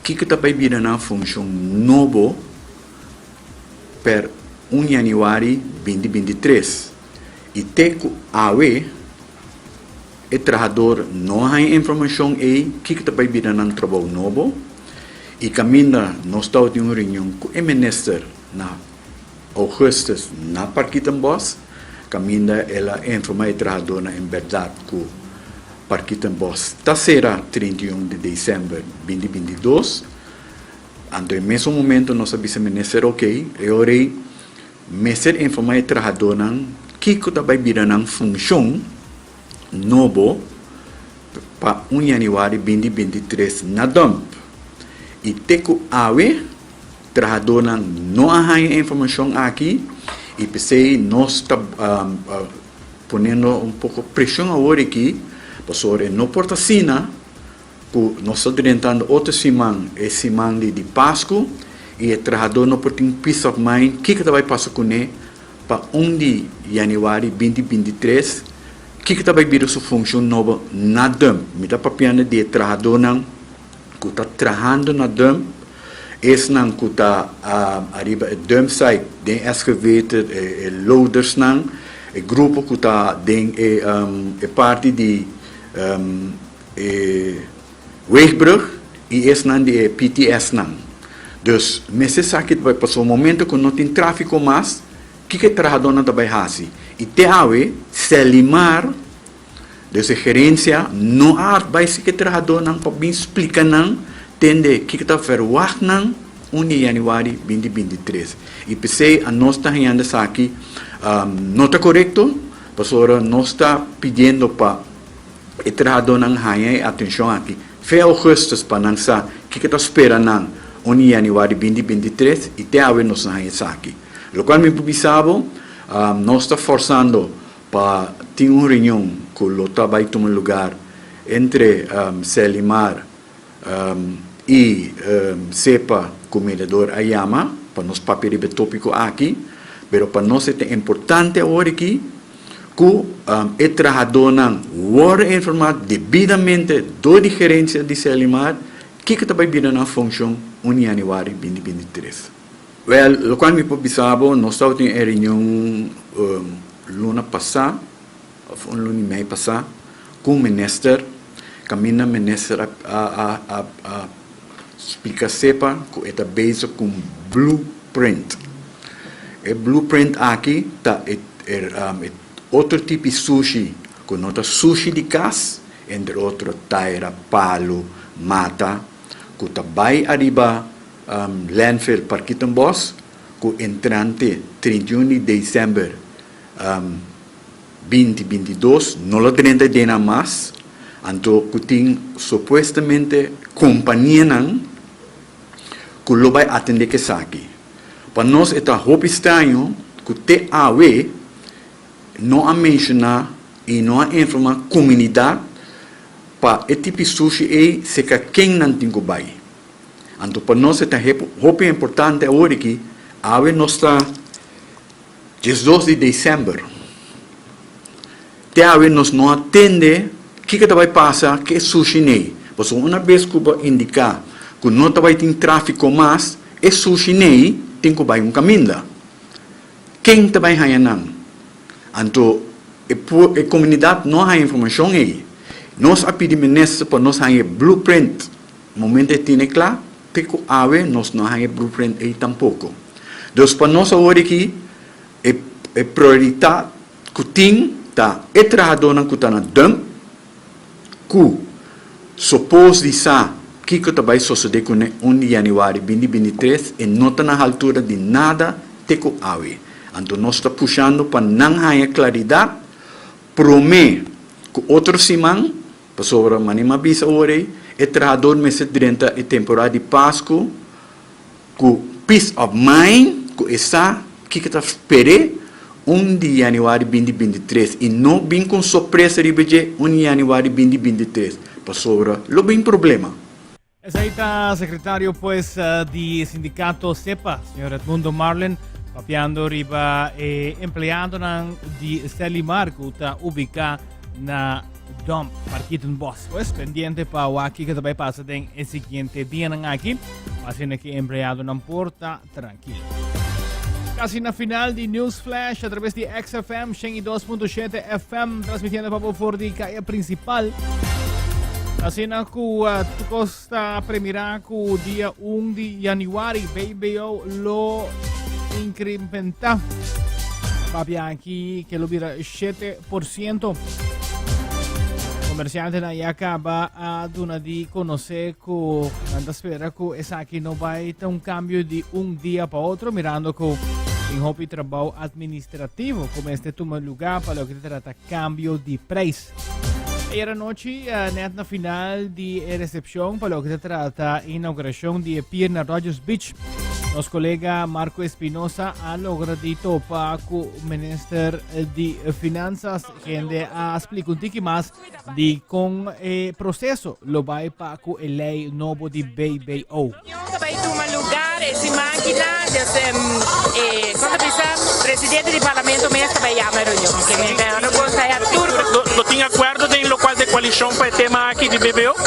kiko ta bai bira nan funshon nobo per un yanüari 2023. I te ku awe e trahador no a haña informashon ei kiko ta bai bira nan trabou nobo i kaminda nos tabatin un reunion ku e minister na Augustus na Parkietenbos, kaminda el a informá e trahadónan en bèrdat ku Parkietenbos ta sera 31 di desèmber 2022. Anto e mesun momento nos a bisa minister oke, e ora ei mester informá e trahadónan kiko ta bai bira nan funshon nobo pa un yanüari 2023 na dump. I te ku awe Trahadónan no a haña e informashon aki i p'esei nos ta poniendo un poko preshon awor aki pasobra e no por ta asina ku nos ta drentando otro siman, e siman di Pasku i e trahadó no por tin peace of mind kiko ta bai pasa kuné pa un di yanüari 2023 kiko ta bai bira su funshon nobo na dump. Mi ta papiando di e trahadónan ku ta trahando na dump, esnan ku ta ariba e dumpsite den excavator, e loadersnan, e grupo ku ta den e parti di e weegbrug i esnan di e PTSnan. Dus mester sa ki ta bai pasobra momento ku no tin trafiko mas, kiko e trahadónan ta bai hasi? I te awe Selimar Dus e gerencia no a advise e trahadornan pa bin splica nan tende kico ta verwacht nan un di januari 2023. Y p'esey anos ta hañando esaki no ta corecto pasobra nos ta pidiendo pa e trahadornan haña e atencion aki fe augustus pa nan sa kico ta spera nan un di januari 2023 y te awe nos no haña esaki. Locual mi por bisa bo nos ta forzando Pa tin un reunion cu lo ta bay tuma lugar entre Selimar y SEPA cu mediador a yama pa nos papia riba e topico aki, pero pa nos e ta importante awor aki cu e trahadonan worde informa debidamente door di gerencia di Selimar kico ta bay bira nan funcion un januari 2023. Wèl, lokual mi por bisa bo, nos tabatin e reunion luna pasá, òf un luna i mei pasá, ku minister, kaminda minister a a a a splika sepa ku e ta bezig ku un blueprint. E blueprint aki ta e e otro tipo sushi ku no ta sushi di kas, entre otro taira, palu, mata, ku ta bai ariba Landfill Parkietenbos. ku entrante 31 di desèmber 2022 no lo drenta den nan mas, anto ku tin supuestamente kompanianan ku lo bai atendé ku esaki. Pa nos e ta hopi straño ku te awe no a menshoná i no a informá komunidat pa e tipi sushi ei seka ken nan tin ku bai. Anto pa nos e ta hopi importante awor aki, awe nos ta 12 di december. Te awe nos no a tende kiko ta bai pasa ku e sushi nei. Pasobra una bes ku bo indiká ku no ta bai tin tráfiko mas, e sushi nei tin ku bai un kaminda. Ken ta bai haña nan? Anto e e komunidat no a haña informashon ei. Nos a pidi minister pa nos haña e blueprint. Momento e tine kla, te ku awe nos no a haña e blueprint ei tampoko. Dus pa nos awor aki e e prioritat ku tin ta e trahadónan ku ta na dump ku sopos di sa kiko ta bai sosodé kuné un di yanüari binti 23 e no ta na haltura di nada te ku awe. Anto nos ta pushando pa nan haña klaridat promé ku otro siman Pasobra, manera mi a bisa awor ei, e trahador mester drenta e temporada di Pasku ku peace of mind, ku e sa kiko ta sper'é un di yanüari 2023 i no bin ku un sorpresa riba dje un di yanüari 2023, pasobra lo bin problema. Esei ta secretario pues di sindicato SEPA, señor Edmundo Marlin, papiando riba e empleadonan di Selimar ku ta ubica na Dump Parkietenbos. Pues pendiente pa wak kiko ta bai pasa den e siguiente dianan aki. Asina ki empleadonan por ta tranquilo. Casi na final di News Flash a través di XFM 102.7 FM, transmitiendo pa bo for di calle principal. Asina cu uh, tu costa premira cu dia 1 di januari BBO lo incrementa. Papia aki que lo bira 7%. Comerciantenan ya caba a duna di conoce cu nan ta spera cu esaki no bay ta un cambio di un dia pa otro, mirando cu tin hopi trabou administrativo cu mester tuma lugar pa loke ta trata cambio di prijs. Ayer anochi, eh, net na final di e recepcion pa loke ta trata inauguracion di e pier na Rogers Beach, nos colega Marco Espinosa a logra di topa cu minister di Finanzas, kende a splica un tiki mas Di kon e proseso lo bai pa ku e lei nobo di BBO. Reunion ta bai tuma lugar e siman kinan, dus e kon ta bisa presidente di parlamento mes ta bai yama e reunion. Ke men ta no gosta ya tur. Lo tin akuerdo den lokual ta e koalishon pa e tema aki di BBO?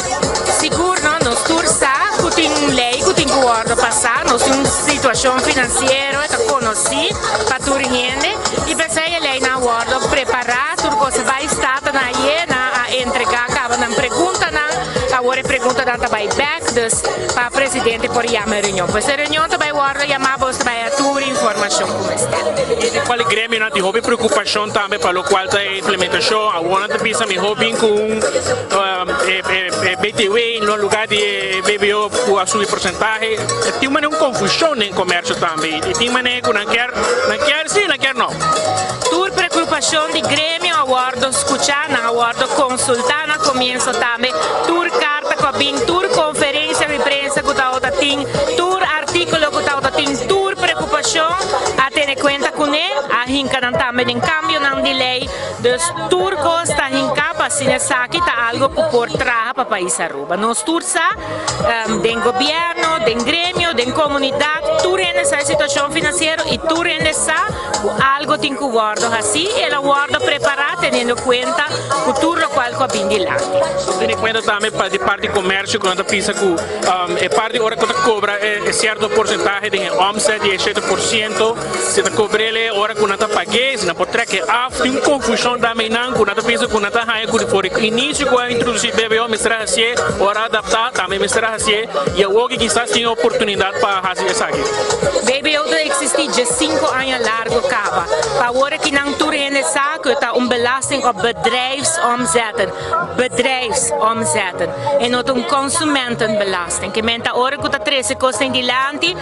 Sigur no, nos tur sa ku tin un lei ku tin ku wòrdu pasá, nos tin un situashon finansiero e ta konosí pa tur hende i p'esei e leinan a wòrdu prepará. Tur cos a bay Staten aye, nan a entrega caba nan preguntanan, awor e preguntanan ta bay bek, dus pa presidente por yama e reunion. Pues e reunion ta bay wordo yama, boso ta bay a tur informacion cu mester. Y di cual e gremionan tin hopi preocupacion tambe pa locual ta e implementacion, awor nan ta bisa miho bin cu un BTW na lugar di e BBO cu a subi porcentahe. Tin un manera un confusion den comercio tambe y tin manera cu nan kier, nan kier si, nan kier no. Tur preocupacion di gremio a wordo scucha, nan a wordo consulta na comienzo tambe. Tur carta cu a bin, tur conferencia di prensa cu tawata tin, tur articulo cu tawata tin, tur preocupacion a tene cuenta cune, a hinca nan tambe den cambionan di ley. Dus tur cos ta hinca pa asina esaki ta algo cu por traha pa pais Aruba. Nos tur sa, den gobierno, den gremio, den comunidad, tur hende sa e situacion financiero y tur hende sa Ku algo tin ku wòrdu hasí, el a wòrdu prepará teniendo kuenta ku tur lokual ku a bin dilanti. Tene kuenta tambe pa di parti komersio ku nan ta bisa ku e parti ora ku ta kobra e sierto porsentahe den e omzet di e 7% si ta kobr'el e ora ku nan ta pag'é, si nan por trek e af. Tin un konfushon tambe einan ku nan ta bisa ku nan ta haña ku for di inisio ku a introdusí BBO mester a hasié, ora a adaptá tambe mester a hasié i awor ki kisas tin e oportunidat pa hasi esaki. BBO ta existi dje cinco aña largo caba. Pa awor aki nan tur hende sa cu e ta un. belasting op bedrijfsomzetten. Bedrijfsomzetten. E no ta un consumentenbelasting. Ke men ta ora ku ta trese kosnan dilanti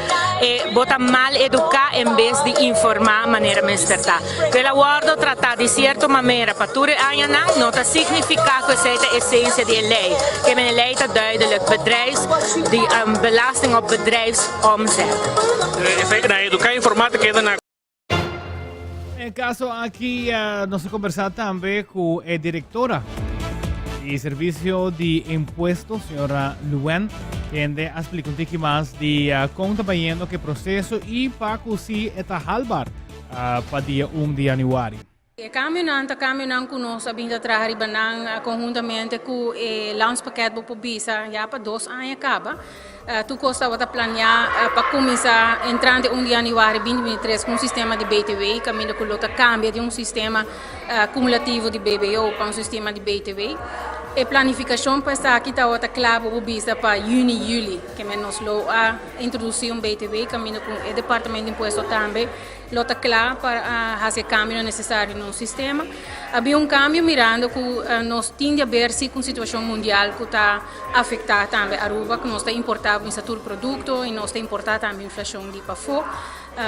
e bo ta mal eduká en bes di informá manera mester ta. Ku el a wòrdu tratá di sierto mamera pa tur e añanan no ta signifiká ku esei ta esensia di e lei. Ke men e lei ta duidelijk, bedrijfs di belasting op bedrijfsomzet. Esei na eduká informá ta keda na. E caso aki nos a conversa tambe cu e directora di Servicio di Impuesto, señora Luen, kende a splica un tiki mas di con ta bayendo cu e proceso y pa cu si e ta haalbaar pa dia 1 di januari. E kambionan ta kambionan ku nos a bin ta traha riba nan konhuntamente ku e landspakket bo por bisa ya pa dos aña kaba. Tur kos tabata planeá pa kuminsá entrante un di yanüari binti 23 ku un sistema di BTW kaminda ku lo ta kambia di un sistema kumulativo di BBO pa un sistema di BTW. E planifikashon pa esaki tabata kla bo por bisa pa yüni yüli ke men nos lo a introdusí un BTW kaminda ku e departamento di impuesto tambe Lo ta kla pa hasi e kambionan nesesario den nos sistema. A bin un kambio mirando ku nos tin di haber si ku un situashon mundial ku ta afektá tambe Aruba, ku nos ta importá kuminsá tur produkto i nos ta importá tambe inflashon di pafó.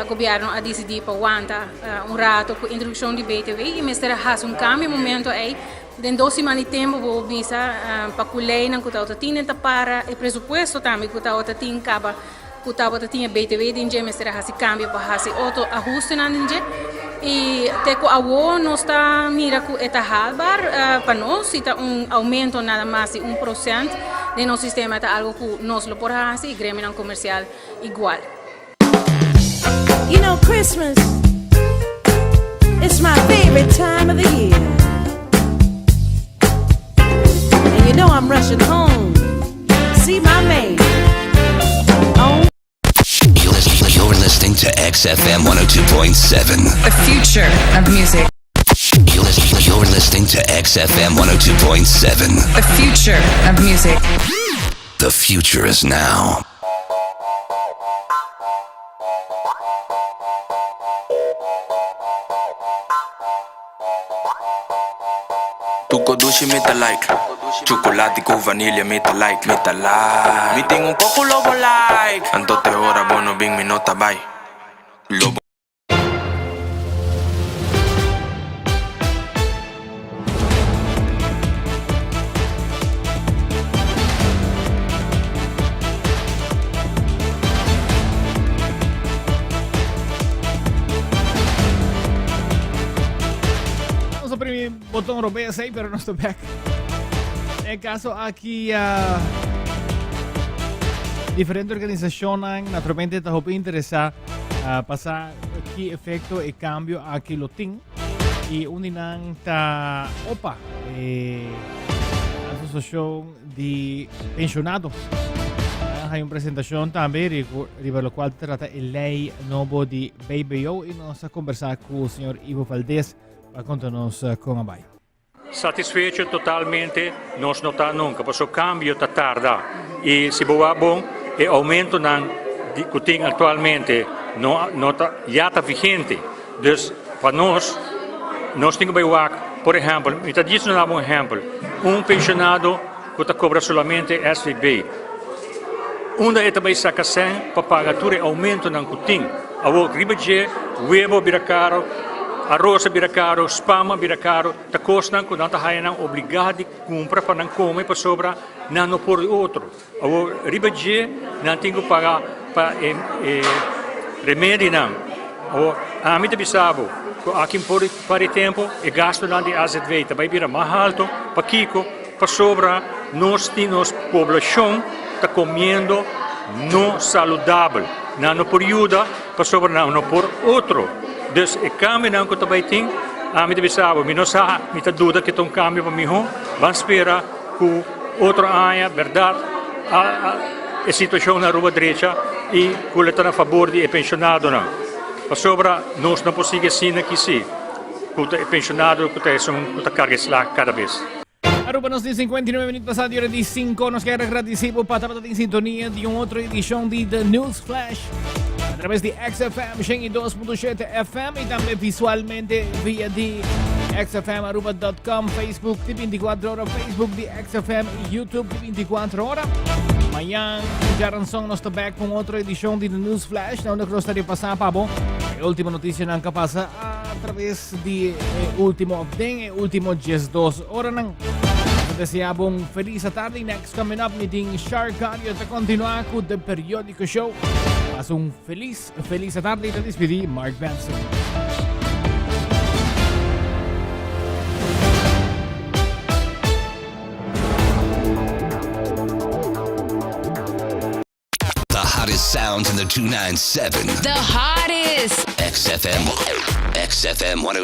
Gobièrnu a disidí pa wanta un rato ku introdukshon di BTW i mester a hasi un kambio e momento ei. Den dos siman di tempu bo por bisa pa ku leinan ku tabata tin den ta para e presupuesto tambe ku tabata tin kaba. Ku tabata tin e BTW den dje mester a hasi kambio pa hasi otro ahustenan den dje i te ku awo nos ta mira ku e ta haalbaar pa nos si ta un oumento nada mas di un prosent den nos sistema ta algo ku nos lo por hasi i gremionan komersial igual. You know Christmas is my favorite time of the year. And you know I'm rushing home to see my man. Oh. You're listening to XFM 102.7. The future of music. You're listening to XFM 102.7. The future of music. The future is now. Tuko dushi mi ta like Chocolate cu vanilla mi ta like Mi ta like Mi tin un poco lobo like Anto te ora bo no bin mi no ta bay Lobo. Nos a primi botón robes ahí, pero nos ta back. En caso aki uh, diferente organisacionnan naturalmente ta hopi interesa uh, pa sa ki efecto e cambio aki lo tin. Y un di nan ta OPA, eh, Asociación di Pensionado. Hay un presentación tambe riba lo cual trata e ley nobo di BBO y nos a conversa cu señor Ivo Valdez pa contanos eh, con a bay. Satisfecho totalmente nos no ta nunca, paso cambio ta tarda y si bo wak bon e aumentonan di cu tin actualmente no no ta ya ta vigente. Dus pa nos, nos tin cu bay wak, por ehempel, mi ta djis duna bo un ehempel, un pensionado cu ta cobra solamente SVB, unda e ta bay saca cen pa paga tur e aumentonan cu tin? Awor riba dje webo a bira caro, aros a bira caro, spam a bira caro, ta cosnan cu nan ta haya nan obliga di cumpra pa nan come pasobra nan no por di otro. Awor riba dje nan tin ku paga pa e e remedinan. Awor ami ta bisa bo ku aki por par di tempu e gastunan di azv ta bai bira mas haltu. Pakiko? Pasobra nos tin nos poblashon ta komiendo no saludabel. Nan no por yuda pasobra nan no por otro. Dus e kambionan ku ta bai tin ami ta bisa bo mi no sa mi ta duda ke ta un kambio pa mihó. Ban spera ku otro aña berdad a e situacion na Aruba drecha y cu lo ta na fabor di e pensionadonan. Pasobra nos no por sigui asina aki si, cu ta e pensionado cu ta esun cu ta carga e slag cada bes. Aruba nos tin 59 minuut pasá di ora di 5. Nos kier agradeci bo pa tabata den sintonia di un otro edicion di The News Flash a través di XFM 102.7 FM y tambe visualmente via di. xfmaruba.com, Facebook di 24 ora, Facebook di XFM y YouTube di 24 ora. Mañan, djaranson nos ta back cu otro edicion di The News Flash, na unda nos ta repasa pa bo e ultimo noticianan cu a pasa a traves di e ultimo den e ultimo 12 oranan. Ta desea bo un feliz tarde. Next coming up, mi tin Shark Audio ta continua cu The Periodico Show. Pasa un feliz, feliz tarde y ta despedi Mark Benson. The hottest sounds in the 297. The hottest. XFM. XFM 102.